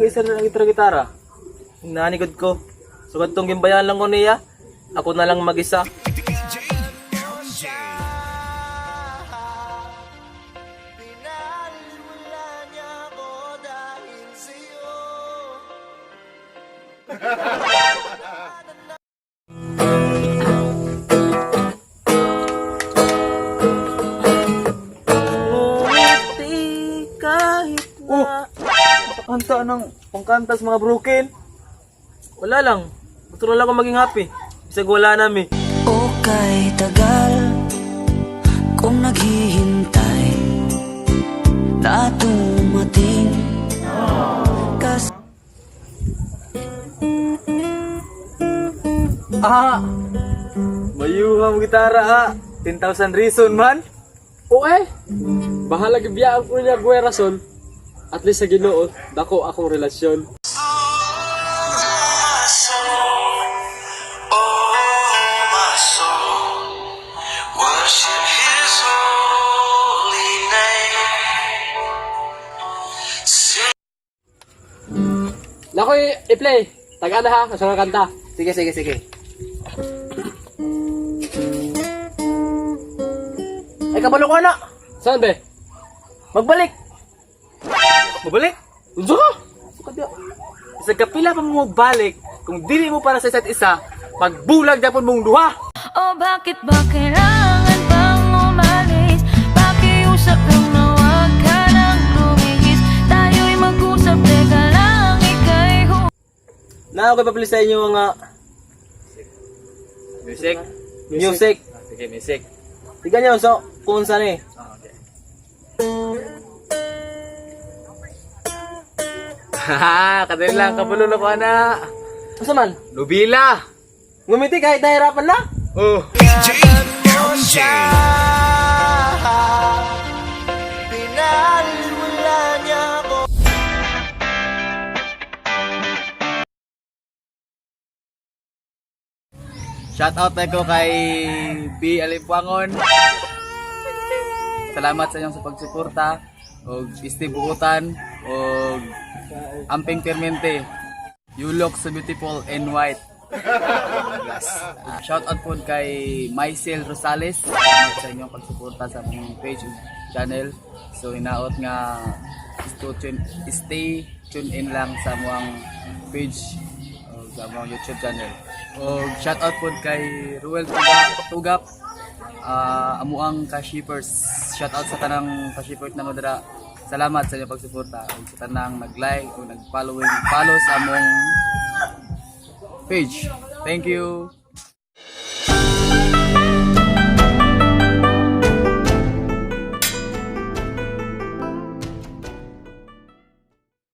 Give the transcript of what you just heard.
Mag-isa na lang gitara-gitara. Nanikod ko. So kadtong gimbayan lang ko niya. Ako na lang mag-isa. Ngumiti kahit na. Oh, kanta ng pangkanta sa mga broken. Wala lang. Gusto lang ako maging happy. Bisag wala nami. O kay tagal kong naghihintay na dumating ka. Ah! Mayuha mo gitara ah. 10,000 reason man. Oo eh. Bahala gibiyaan ko niya guwe rason. At least sa Ginoo, dako akong relasyon. Worship His holy name. Nako i-play. Tagaan na ha, sa mga kanta. Sige, sige, sige. Ay, kabalo ko na. Saan be? Magbalik. Magbalik? Unsa ka? Sukad ya. Sa kapila pa mo magbalik, kung dili mo para sa isa't isa, magbulag dapon mong duha. O bakit ba kailangan pang umalis? Pakiusap lang na huwag ka nang lumihis. Tayo'y mag-usap, teka lang, ika'y Na ako ipapili sa inyo mga music. Music. Sige, music. Tignan niyo so kung saan eh. Ah, okay. Haha, kadali lang, kabulo na ko ana. Unsa man? Nubila! Ngumiti kahit nahirapan na. Oh. Shout out ko kay B. Alimpuangon. Salamat sa inyong sa pagsuporta og Steve Buutan og Amping Permente. You look so beautiful in white. Yes. Shout out po kay Maisel Rosales. Salamat sa inyong pagsuporta sa among page ug channel. So hinaot nga stay tune in lang sa among page o sa among YouTube channel. O shout out po kay Ruel Tugap, amuang ka-shippers. Shout out sa tanang ka-shippers na dira. Salamat sa inyong pagsuporta ug sa tanang nag-like o nag-following follow sa among page. Thank you.